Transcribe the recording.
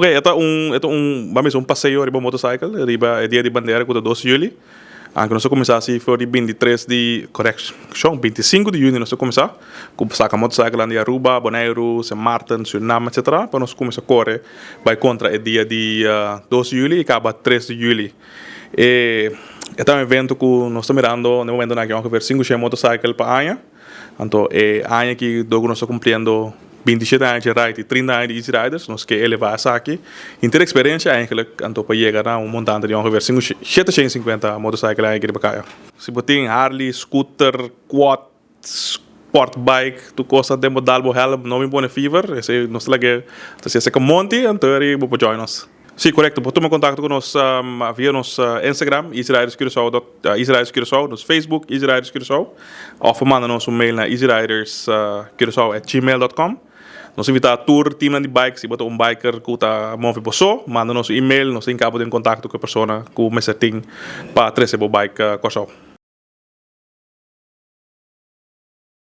Ok, e ta un, e ta un, ban bisa un paseo riba motorcycle riba e dia di bandera ku ta 2 di juli. Anke nos a kuminsá si for di 23 di, korekshon, 25 di juni nos a kuminsá ku saka motorcyclenan di Aruba, Boneiru, Sint Maarten, Surinam etcetera pa nos kuminsá kore bai kontra e dia di 2 di juli i kaba 3 di juli. E e ta un evento ku nos ta mirando na e momentonan aki ongeveer 500 motorcycle pa aña. Anto e aña aki dor ku nos ta kumpliendo 27 aña dje ride i 30 aña di Easy Riders, nos ke elevá esaki henter eksperensia eigenlijk anto pa yega na un montante di ongeveer 750 motorcycle aña aki riba kaya. Si bo tin Harley, scooter, quad, sport bike, tur kos ta den bo dal bo helm no bin pone fever, esei nos ta lag'é ta hasi esei monti anto eri bo por join nos. Sí, korekto. Bo por tuma kontakto ku nos via nos Instagram, Easy Riders Curaçao dot Easy Riders Curaçao, nos Facebook, Easy Riders Curaçao, òf por manda nos un mail na easyriderscuraçao@gmail.com. Nos invitá tur teamnan di bike, si bo ta un biker ku ta move bo so, manda nos un email, nos ta hinka bo den kontakto ku e persona ku mester tin pa trese bo bike Kòrsou.